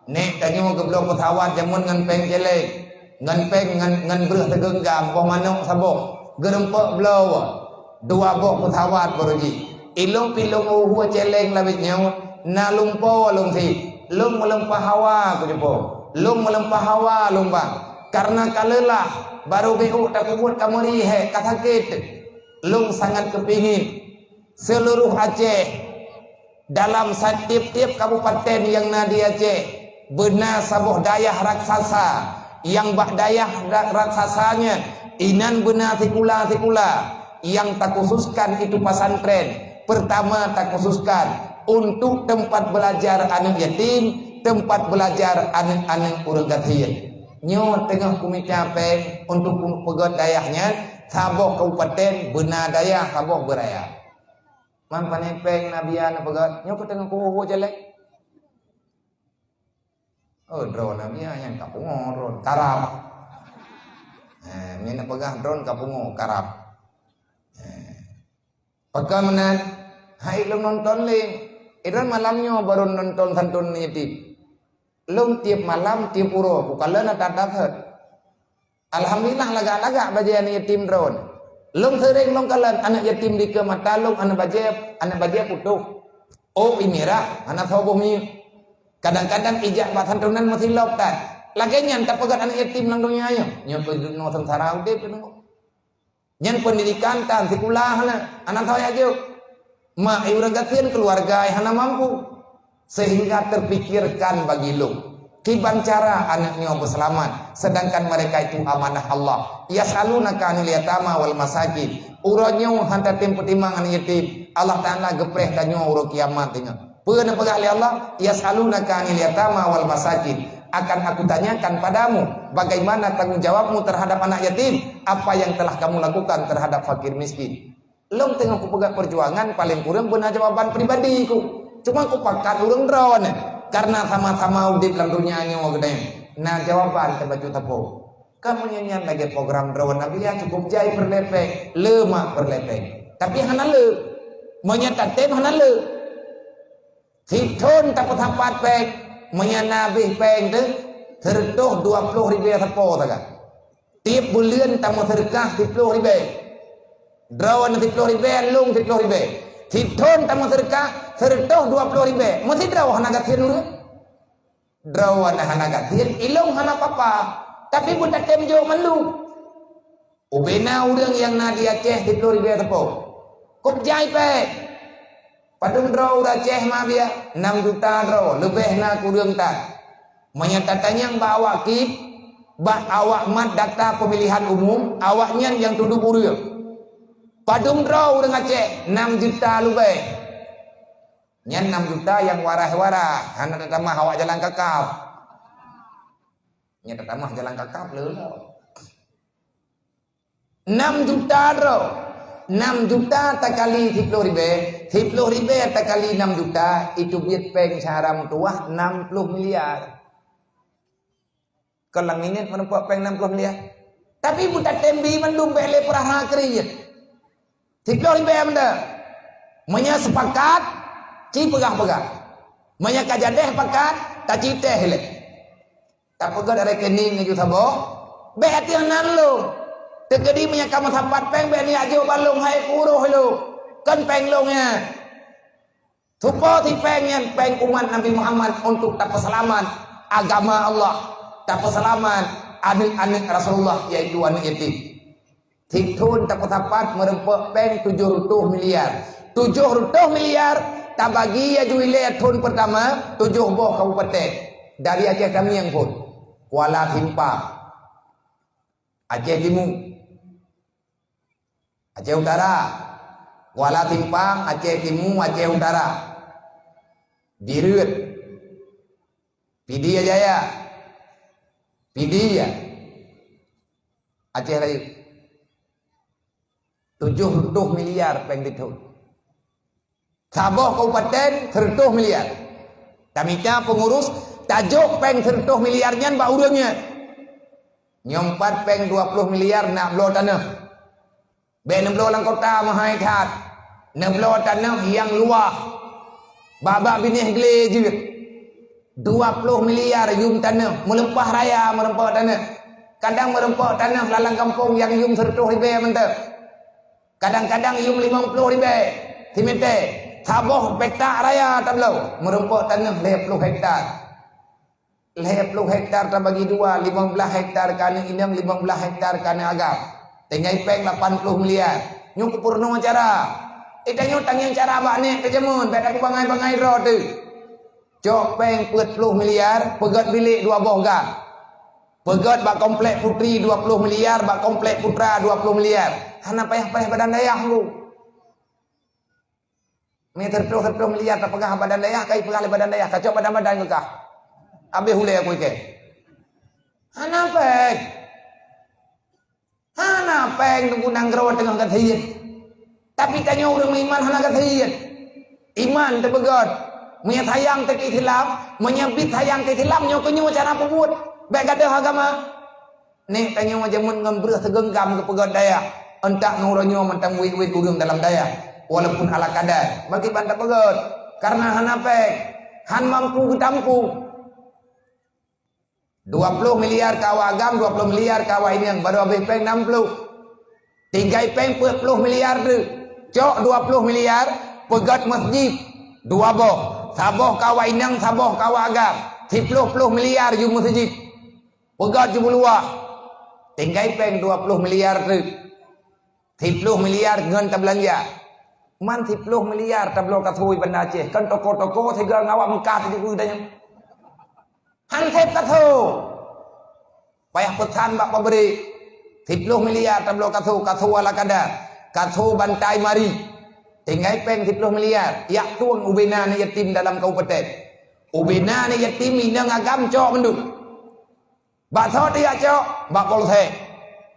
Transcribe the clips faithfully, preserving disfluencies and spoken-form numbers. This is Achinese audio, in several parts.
Nek tanyoe geubloe pesawat jameun ngon péng céléng, ngon péng ngon, ngon breueh sigeunggam, boh manok saboh, geureumpok bloe dua boh pesawat baru jih. Ilôn pih lôn uhu céléng lawét nyoe, na lumpoe lôn sit. Lôn meuleumpah hawa kucupo. Lôn meuleumpah hawa lôn bang. Karena ka leulah, baru béuk tapeubuet ka meuri hék, ka sakét. Lôn sangat keupingin seuluruh Aceh, dalam sa-, tiep-tiep kabupaten nyang na di Aceh, beuna saboh dayah raksasa, nyang bak dayah ra-, raksasa nyan, inan beuna sikula-sikula nyang takhususkan itu pesantren. Pertama takhususkan untuk tempat belajar aneuk yatim, tempat belajar aneuk-aneuk ureueng gasien. Nyoe teungoh kumita péng untuk peugöt dayah nyan, saboh kabupaten beuna dayah, saboh beuraya. Man pane péng Nabia neupeugah, nyoe keuteungoh kuhu-hu jalek. Oh, droe Nabia nyan ka pungo droe, karab. Eh, meunan peugah droe ka pungo, karab. Eh. Pakon meunan, hai lôn nonton lé. Idroe malam nyoe baru nonton santun yatim. Lôn tiep malam, tiep uroe, kukalon that-that. Alhamdulillah, lagak-lagak bajée aneuk yatim droe. Lôn seuréng lôn kalon aneuk yatim dikeue mata lôn, aneuk bajée, aneuk bajée putôh. Oh, ie mirah, hana soe boh miyueb. Kadang-kadang ijak bak santunan meusilop that. Lagée nyan tapeugöt aneuk yatim lam donya nyoe. Nyoe keuh jinoe seungsara udeb keunoe. Nyan pendidikan tan sikula hana, hana soe jak jok. Mak ureueng gasien, keluarga hana mampu. Sehingga terpikirkan bagi lôn, kiban cara aneuk nyoe beuseulamat, sedangkan mereka itu amanah Allah. Yas'alunaka 'anil yatama wal masakin. Uroe nyoe hana tatem peutimang aneuk yatim. Allah Taala geupreh tanyoe uroe kiamat ingat. Peue neupeugah lé Allah? "Yas'alunaka 'anil yatama wal masakin." Akan Aku tanyakan padamu, bagaimana tanggung jawabmu terhadap anak yatim, apa yang telah kamu lakukan terhadap fakir miskin. Lôn teungoh kupeugah perjuangan, paleng kureueng beuna jawaban pribadi ku. Cuma kupakat ureueng droeneuh, karena sama-sama udeb lam donya nyoe keudeh. Na jawaban teubacut sapo. Kamoe nyan lagée program droe Nabia, cukup jai peureulée péng, le mak peureulée péng. Tapi hana le. Meunyoe tatem hana le. Sithon tapeusapat péng, meunyoe na abéh péng teuh, seureutôh dua ploh ribée sapo sagai. Tieb buleuen tameuseudeukah siploh ribée. Droeneuh siploh ribée, lôn siploh ribée. Sithon tameuseudeukah seureutôh dua ploh ribée. Meusidroe hana gasien ureueng. Droeneuh hana gasien, ilôn hana papa, tapi beutatem jok mandum. Ubena ureueng nyang na di Aceh siploh ribée sapo. Kop jai péng. Padum droe ureueng Aceh ma biya? Nam juta droe, leubeh na keu ureueng tan. Meunyoe tatanyong bak awak kib, bak awak mat data pemilihan umum, awaknyan nyang tudum ureueng. Padum droe ureueng Aceh? Nam juta leubeh. Nyan nam juta nyang waras-waras, hana tatamah awak jalan kakab. Nyan tatamah jalan kakab leuloh. Nam juta droe. Nam juta takali siploh ribée, siploh ribée takali nam juta, itu biet péng syara meutuwah nam ploh miliar. Kon lam minét meurumpok péng nam ploh miliar. Tapi beutatem bi mandum bék lé peurahra kriet. Siploh ribée meuda. Meunyoe sepakat, ci peugah-peugah. Meunyoe ka jadeh pakat, taci teh lé. Tapeugöt rekening laju saboh, bék ateueh nan lôn. Teukeudi meunyoe ka meusapat péng, bék neujak jok bak lôn, hai peuruh lôn. Kon péng lôn nyan. Soe po si péng nyan? Péng umat Nabi Muhammad untuk tapeuseulamat agama Allah, tapeuseulamat aneuk-aneuk Rasulullah, yaitu aneuk yatim. Sithon tapeusapat meurumpok péng tujoh reutôh miliar. Tujoh reutôh miliar tabagi laju ilée thon peurtama tujoh boh kabupaten. Dari Aceh Tamiang phon, Kuala Simpang, Aceh Timu, Aceh Utara, Kuala Simpang, Aceh Timu, Aceh Utara, Direuet, Pidie Jaya, Pidie, Aceh Rayeuk. Tujoh reutôh miliar péng sithon. Saboh kabupaten seureutôh miliar. Tamita peungurus tajok péng seureutôh miliar nyan bak ureueng nyan. Nyoe pat péng dua ploh miliar nak bloe tanoh. Bék neubloe lam kota meuhai that. Neubloe tanoh nyang luwah. Babah binéh glé jeuet. Dua ploh miliar yum tanoh, meulimpah raya meurumpok tanoh. Kadang meurumpok tanoh lalang gampông nyang yum sireutoh ribèe mantong. Kadang-kadang yum limong ploh ribèe simèter. Saboh petak raya tabloe, meurumpok tanoh lhèe ploh hektar. Lhèe ploh hektar tabagi dua, limong blaih hektar keu aneuk inong, limong blaih hektar keu aneuk agam. Tinggai pèng lapan ploh miliar. Nyoe keu peurunoe cara. Eh, tanyoe tangieng cara bak nèk teuh jameun, bèk taku bangai-bangai droe teuh. Cok pèng peuet ploh miliar, peugöt bilék dua boh gang. Peugöt bak Komplek Putri dua ploh miliar, bak Komplek Putra dua ploh miliar. Hana payah-payah badan dayah, Bu. Meuteurtoh-teurtoh miliar tapeugah badan dayah, kai peugah lé badan dayah, kacok badan-badan keu kah. Abéh ulèe aku ikèe. Hana pèng. Hana pèng teungku nanggroe teungoh gasien. Tapi tanyoe ureueng meuiman hana gasien. Iman teupeugöt. Meunyoe sayang teuh keu Islam, meunyoe bit sayang keu Islam, nyoe keu nyoe cara peubuet. Bèk gadôh agama. Nèk tanyoe jameun ngon breuh seugeunggam geupeugöt dayah, euntak ngon uroe nyoe mantong wét-wét ureueng dalam dayah, walaupun ala kadar, bagi ban tapeugöt, kareuna hana pèng, han mampu geutampung. Dua ploh miliar keu awak agam, dua ploh miliar keu awak inong, barô abéh pèng nam ploh. Tinggai pèng peuet ploh miliar teuh. Cok dua ploh miliar, peugöt masjid dua boh, saboh keu awak inong, saboh keu awak agam. Siploh ploh miliar yum masjid. Peugöt jeuet luwah. Tinggai pèng dua ploh miliar teuh. Siploh miliar ngon tabeulanja. Man siploh miliar tabloe kaso i Banda Aceh. Kon toko-toko sigoe ngon awak Meukah teuh jikeu tanyoe. Han sép kaso. Payah peusan bak pabrik. Siploh miliar tabloe kaso, kaso ala kadar. Kaso bantai mari. Tinggai pèng siploh miliar. Jak tueng ubena aneuk yatim dalam kabupaten. Ubena aneuk yatim inong agam cok mandum. Bak soe teuh jak cok? Bak polsek.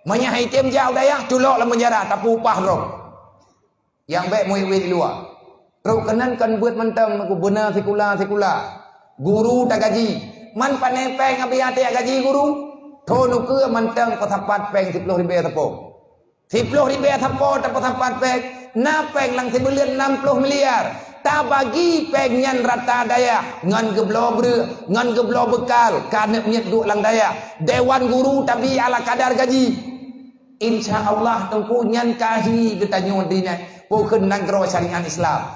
Meunyoe han item jak u dayah, culok lam penjara, tapeuupah droe. Nyang bèk muwét-wét di luwa. Trok keunan kon beuet mantong gubunur sikula-sikula. Guru tagaji. Man pane pèng abéh até gaji guru? Thôn ukeue mantong peusapat pèng siploh ribèe sapo. Siploh ribèe sapo tapeusapat pèng, na pèng lam sibuleuen nam ploh miliar. Tabagi pèng nyan rata dayah, ngon geubloe breueh, ngon geubloe beukal, keu aneuk miet duek lam dayah. Dewan guru tabi ala kadar gaji. Insya Allah, Teungku, nyan ka hi geutanyoe dinai, peue kheun nanggroe syariat Islam.